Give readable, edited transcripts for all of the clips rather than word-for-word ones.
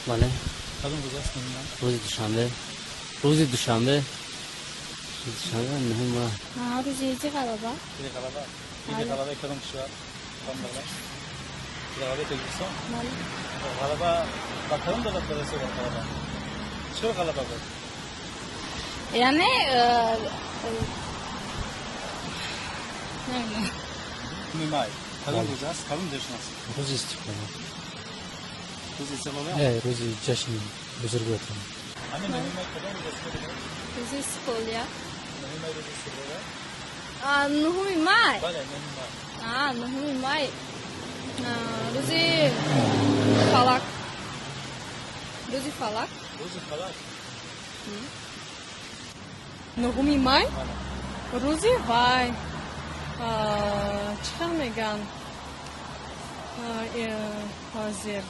Бале. Кадом рӯз аст 9 май? Рӯзи душанбе. Рӯзи душанбе. Душанбе 9 май. Рӯзи иди ғалаба. Иди ғалаба. Иди ғалабаи кадом кишвар? Кадом давлат? Иди ғалабаи Тоҷикистон? Бале. Ғалаба ба кадом давлат ба даст овард ғалаба? Чиро ғалаба буд? Яъне намедонам. 9 май кадом рӯз аст? Кадом ҷашн аст? Рӯзи истиқлол. Рӯзи истиқлолия? Рӯзи ҷашни бузурги ватан. Ҳамин 9 май кадом рӯз аст? Рӯзи истиқлолия. 9 май рӯзи истиқлолия? 9 май? Бале, 9 май. 9 май рӯзи фалак, рӯзи фалак. Рӯзи фалак. 9 май? Бале. Рӯзи вай, чӣ хел мегӯянд, ҳозир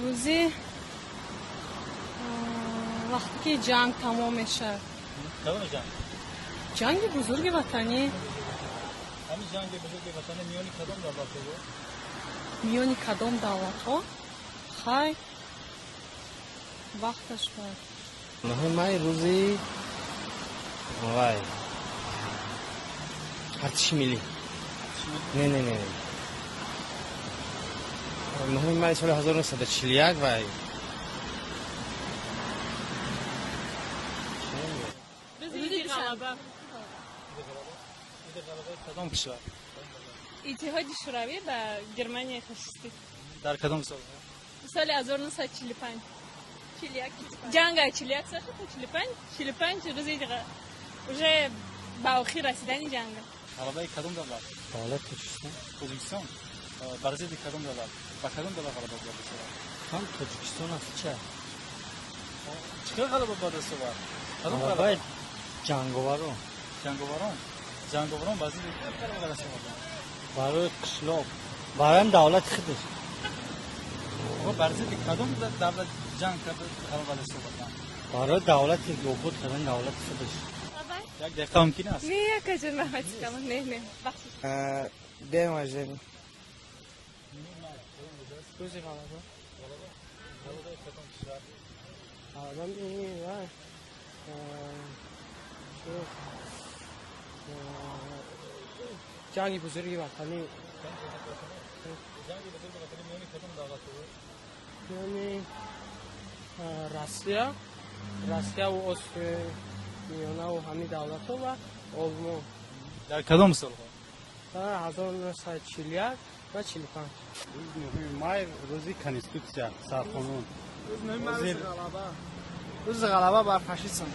рӯзи вақте ки ҷанг тамом мешавад. Кадом ҷанг? Ҷанги Бузурги Ватанӣ. Ҳамин ҷанги Бузурги Ватанӣ миёни кадом давлатҳо буд? Миёни кадом давлатҳо? Хай, вақташ бояд. 9 май рӯзи вай, артиши миллӣ. Не, не, не, 9 май соли 1941 вай. Рӯзи ғалаба. Иди ғалабаи кадом кишвар? Иттиҳоди Шӯравӣ ба Германияи фашистӣ. Дар кадом солҳо? Соли 1945. Ҷанга 41 сар шуд то 45. 45 рӯзи уже ба охир расидани ҷанга. Ғалабаи кадом давлат? Давлати Тоҷикистон. Тоҷикистон бар зидди кадом давлат, ба кадом давлат ғалаба ба даст овард? Ҳам Тоҷикистон аст, ча. Чӣ хел ғалаба ба даст овард? Кадом ғалаба? Ғалабаи ҷанговарон. Ҷанговарон. Ҷанговарон бар зидди кадом ғалаба ба даст оварданд? Барои қишлоқ, барои давлати худаш. Бар зидди кадом давлат ҷанг карда, ғалаба ба даст оварданд? Барои давлати обод кардани давлати худаш. Як дақиқа мумкин аст? Не, акаҷон, раҳмати калон, не, не, бахшиш. День рождения. Рӯзи ғалаба. Ғалабаи кадом кишвар? Ғалаба вай, чӣ, Ҷанги Бузурги Ватанӣ. Ҷанги Бузурги Ватанӣ миёни кадом давлатҳо буд? Миёни Россияву Осиёи Миёнаву ҳамин давлатҳо ва Олмон. Дар кадом солҳо? 1941 ва 45. Рӯзи 9 май рӯзи конститутсия, сарқонун. Рӯзи ғалаба бар фашизм.